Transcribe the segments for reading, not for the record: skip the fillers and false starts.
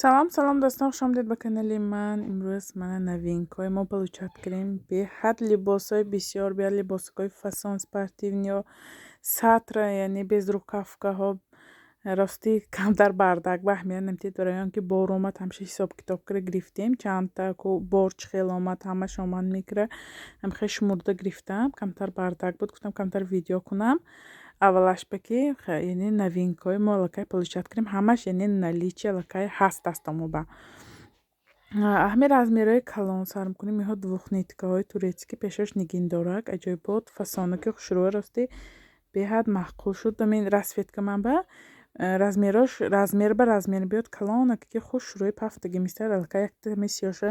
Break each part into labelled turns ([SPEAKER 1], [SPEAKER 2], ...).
[SPEAKER 1] Салом, салом, дӯстон, хуш омадед ба канали ман. Имрӯз мана новинкаҳои мо получать кардем. Беҳад либосҳои бисёр, беҳад либосҳои фасон, спортивныйҳо, сатра, яъне безрукавкаҳо. Ростӣ, камтар бардак ба аҳамият намедиҳед, барои он ки бор омад, ҳамеша ҳисоб-китоб карда гирифтем. Чандта бор чӣ хел омад, ҳамаш омад мекира. Ҳамхел шумурда гирифтам. Камтар бардак буд, гуфтам, камтар видео кунам. Аввалаш ба ки, яъне новинкаҳои мо аллакай получать кардем, ҳамаш, яъне наличие аллакай ҳаст дастомо ба. Ҳамин размерҳои калон сар мекунем. Инҳо двухниткаҳои турецкий, пешош нигиндорак, аҷоибот, фасонаки хушрӯя, ростӣ беҳад маъқул шуд. Ҳамин расцветка ман ба размерош размер ба размер биёд, калонаке ки хушрӯи пафтагӣ мистад. Аллакай якта ҳамин сиёша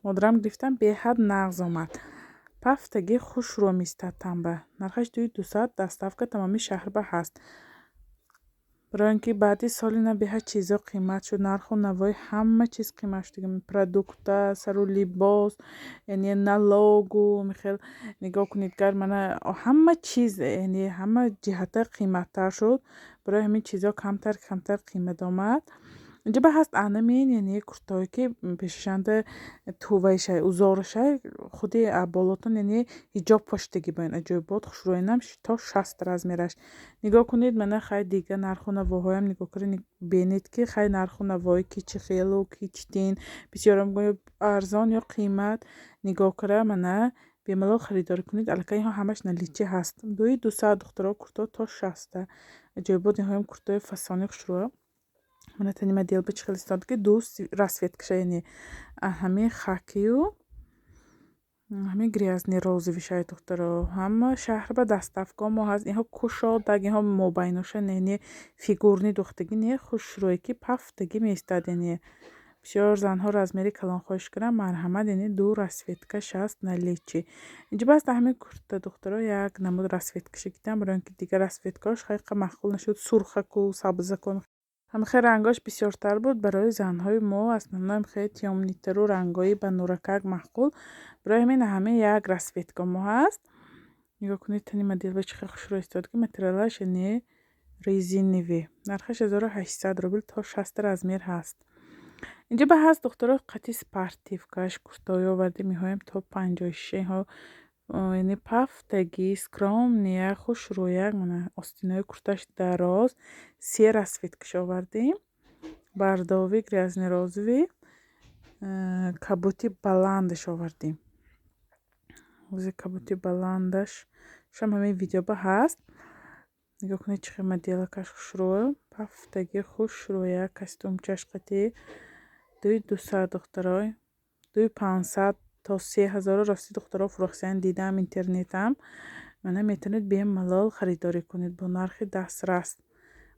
[SPEAKER 1] модарам гирифтам, беҳад нағз омад. Пафтагӣ хушрӯ мистад танба. Нархаш 2200, доставка тамоми шаҳр ба ҳаст. Барои он ки баъди соли нав беҳад чизо қимат шуд, нарху навои ҳама чиз қимат шуд. Продукта, сару либос, яъне налогу михел нигоҳ кунед, гар мана ҳама чиз, яъне ҳама ҷиҳата қиматтар шуд. Барои ҳамин чизо камтар камтар қимат омад. Инҷа ба ҳаст анамин, яъне куртаҳое ки пешашанда тувайшай, узорашай, худи болотон, яъне ҳиҷоб поштагӣ ба ин аҷоибот хушрӯинам, то 60 размераш. Нигоҳ кунед, мана хай дига нарху навоҳоям нигоҳ кунед, бинед ки хай нарху навои ки чӣ хелу ки читин. Бисёрам гӯё арзон ё қимат, нигоҳ кара, мана бемалол харидорӣ кунед. Аллакай инҳо ҳамаш наличие ҳаст. 2200, духтаро, куртаҳо то 60-та. Аҷоибот инҳоям куртаҳои фасони хушрӯя. Мана тани модел ба чӣ хел истода, ки ду расцветкаша, яъне ҳамин хакию ҳамин грязный розовыйшай, духтаро. Ҳама шаҳр ба доставкаҳо мо ҳаст. Инҳо кушодаг, инҳо мобайноша, яъне фигурный духтагӣ не, хушрӯе ки пафтагӣ меистад, яъне бисёр занҳо размери калон хоҳиш кунанд, марҳамат, яъне ду расцветкаш ҳаст наличие. Инҷа бас ҳамин курта, духтаро, як намуд расцветкаша гирифтам, барои он ки дигар расцветкаҳош хеле маъқул нашуд, сурхаку сабзаку ҳамихел рангҳош бисёртар буд. Барои занҳои мо основном хеле тёмныйтару рангҳои ба нуракак маъқул. Барои ҳамин ҳамин як расцветка мо ҳаст. Нигоҳ кунед, тани модел ба чӣ хел хушрӯ истода, ки материалаш, яъне резиновый. Нархаш 1800 рубл, то 60 размер ҳаст. Инҷа ба ҳаст, духтаро, қати спортивкаш куртаҳое овардем, инҳоям то 56. Инҳо, яъне пафтагӣ, скромный, хушрӯяк, мана остинои курташ дароз, се расцветкаш овардем. Бордовый, грязный розовый, кабути баландаш овардем. Ози кабути баландаш шам ҳамин видео ба ҳаст. Нигоҳ кунед, чӣ хел моделакаш хушрӯ, пафтагӣ, хушрӯяк, костюмчаш қати 2200, духтарой, 2500 то 3000-ро рости, духтаро, фурӯхтан дидам интернетам. Мана метавонед бемалол харидорӣ кунед бо нархи дастрас.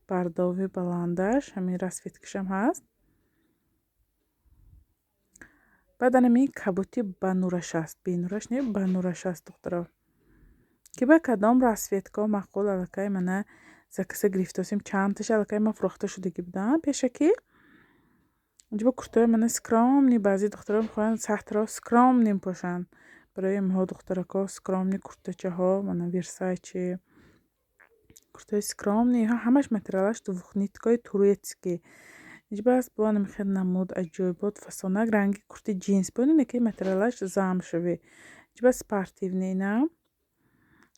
[SPEAKER 1] Бордовый баландаш, ҳамин расцветкашам ҳаст. Баъд анамин кабути ба нураш аст, бенураш не, ба нураш аст, духтаро. Ки ба кадом расцветкаҳо маъқул, аллакай мана заказа гирифтосем, чандташа аллакай ман фурӯхта шудагӣ будам пешакӣ. Инҷа ба куртаҳои мана скромный, баъзе духтаро мехоҳанд сахтро скромный пӯшанд. Барои инҳо, духтаракҳо, скромный куртачаҳо, мана Версачи, куртаҳои скромный, инҳо ҳамаш материалаш двухниткаи турецкий. Инҷа бас бо ҳамин намуд аҷоибот фасонак, ранги курти ҷинс бинед, ки материалаш замшевый. Инҷа бас спортивный инам.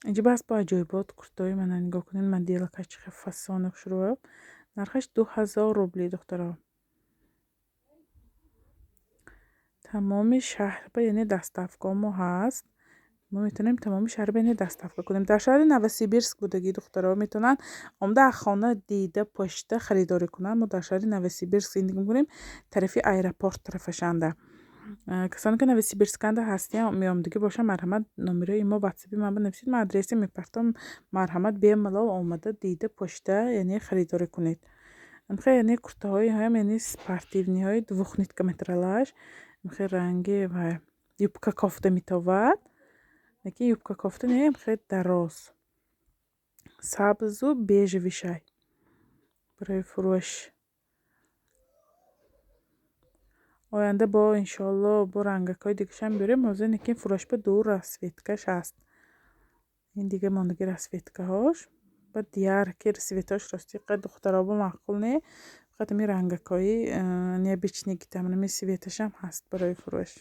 [SPEAKER 1] Инҷа бас бо аҷоибот куртаҳои, мана нигоҳ кунед, моделакаш чӣ хел фасони хушрӯ. Нархаш 2000 рубли, духтаро. Тамоми шаҳр ба, яъне доставкаҳо мо ҳаст. Мо метавонем тамоми шаҳр ба, яъне доставка кунем. Дар шаҳри Новосибирск будагӣ, духтаро, метавонанд омада аз хона дида, пошида харидорӣ кунанд. Мо дар шаҳри Новосибирск зиндагӣ мекунем, тарафи аэропорт тарафашанда. Касоне ки Новосибирсканда ҳастиям, меомадагӣ бошанд, марҳамат, номерои мо ватсапи ман бинависед, ман адреса мепартом, марҳамат, бемалол омада, дида, пошида, яъне харидорӣ кунед. Хел, яъне куртаҳои ҳам, яъне спортивныйҳои двухнитка материалаш, хел ранги ва юбка кофта метовад, лекин юбка кофта не, хел дароз. Сабзу бежевый шай барои фурӯш. Оянда бо иншоалло бо рангакҳои дигашам биёрем, ҳозир лекин фурӯш ба ду расцветкаш ҳаст. Ин дига мондаги расцветкаҳош. Баъд дигар ки цветҳош рости қад духтаро ба маъқул не. Фақат ами рангакҳои необычный гитам. Ами цветашам ҳаст барои фурӯш.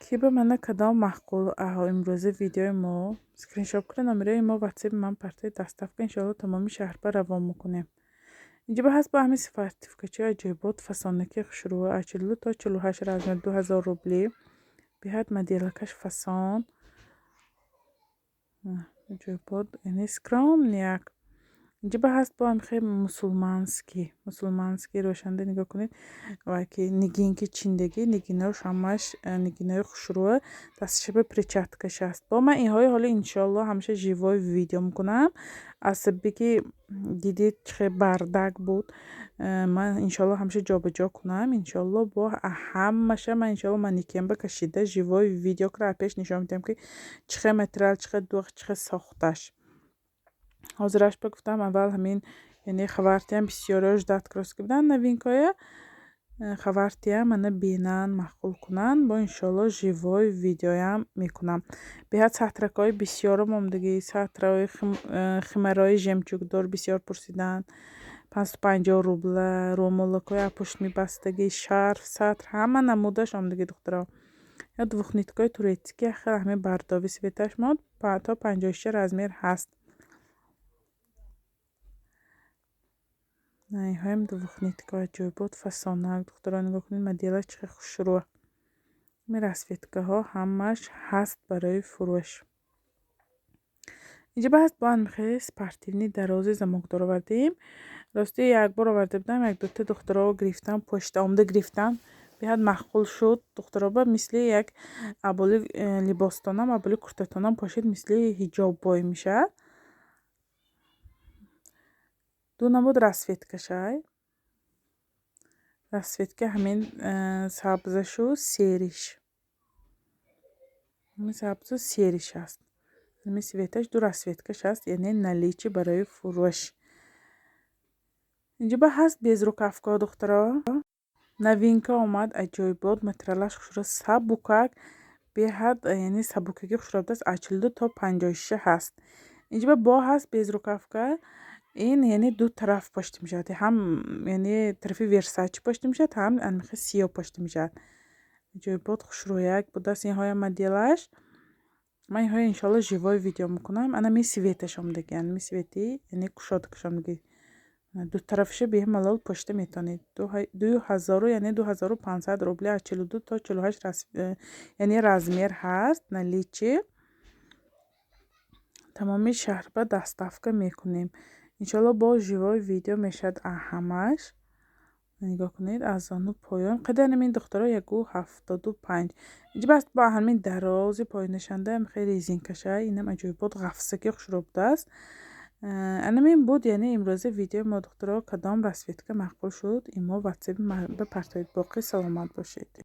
[SPEAKER 1] Ки ба мана кадом маъқул имрӯзи видеои мо, скриншот кунед номерои мо, ватсапи ман партои доставка, иншоалло тамоми шаҳрба равон мекунем. Инҷа ба ҳаст бо ҳамин спортивкачаи аҷоибот, фасонаки хушрӯ, аз 42 то 48 размер, 2000 рубли. Беҳад моделакаш фасон. Аҷоибот, яъне скромный як. Инҷа ба ҳаст бо ҳамин хел мусулманский, мусулманский рӯшанда нигоҳ кунед. Вай ки нигинки чиндагӣ, нигинош ҳамаш нигинои хушрӯа, дасташаба перчаткаш аст. Бо ман инҳои ҳоли иншоалло ҳамеша живой видео мекунам. Аз сабаби ки дидед чӣ хел бардак буд, ман иншоалло ҳамеша ҷобаҷо кунам. Иншоалло бо ҳамаша ман иншоалло манекенба кашида живой видео кара пеш нишон медиҳам, ки чӣ хел материал, чӣ хел дӯхт, чӣ хел сохташ. Ҳозираш ба гуфтам, аввал ҳамин, яъне хабартиам бисёриҳо ждать кросски буданд новинкоя. Хабартиам мана бинанд, маъқул кунанд, бо иншоалло живой видеоям мекунам. Беҳад сатракҳои бисёрам омадагӣ, сатраҳои химарои жемчугдор бисёр пурсиданд. 550 рубла, рӯмолакҳои апушт мебастагӣ, шарф, сатр, ҳама намудаш омадагӣ, духтаро. Ё двухниткаи турецкий, хел ҳамин бардови цветаш мод, то 56 размер ҳаст. Инҳоям двухнитка аҷоибот, фасонак, духтаро нигоҳ кунед, моделаш чӣ хел хушрӯа. Ин расцветкаҳо ҳамаш ҳаст барои фурӯш. Инҷа ба ҳаст бо ҳамин спортивный дарози замокдор овардем. Рости як бор оварда будам, як дута духтаро гирифтан, почта омада гирифтан. Беҳад маъқул шуд. Духтароба мисли як аболи либостонам, аболи куртатонам пошид, мисли ҳиҷоббой мешавад. Ду намуд расцветкашай. Расцветка ҳамин сабзашу сериш. Ҳамин сабзу сериш аст. Ҳамин цветаш ду расцветкаш ҳаст, яъне наличие барои фурӯш. Инҷа ба ҳаст безрукавкаҳо, духтаро. Новинка омад, аҷоибот, материалаш хушрӯ, сабукак, беҳад, яъне сабукагӣ хушрӯ будааст, аз 42 то 56 ҳаст. Инҷа ба бо ҳаст безрукавка. Ин яъне ду тараф пошта мешавад. Ҳам яъне тарафи Версачи пошта мешавад, ҳам анмихи сиёҳ пошта мешавад. Аҷоибот, хушрӯяк будааст инҳоям моделаш. Ман инҳоя иншоалло живой видео мекунам. Ана ми цветаш омадагӣ, ана ми цвети, яъне кушодакаш омадагӣ. Ду тарафаша бемалол пошта метавонед. 2000, яъне 2500 рубли, аз 42 то 48 яъне размер ҳаст наличие. Тамоми шаҳрба доставка мекунем. Иншоалло бо живой видео мешавад ҳамаш. Нигоҳ кунед, аз зону поён. Қадар ҳамин духтаро 1,75. Инҷа бас бо ҳамин дарози поёнашанда хеле резинкаша, инам аҷоибот, ғафсаки хушрӯ будааст. Анамин буд, яъне имрӯза видеои мо, духтаро. Кадом расцветка маъқул шуд, имо ватсапи ба партоед. Боқӣ саломат бошед.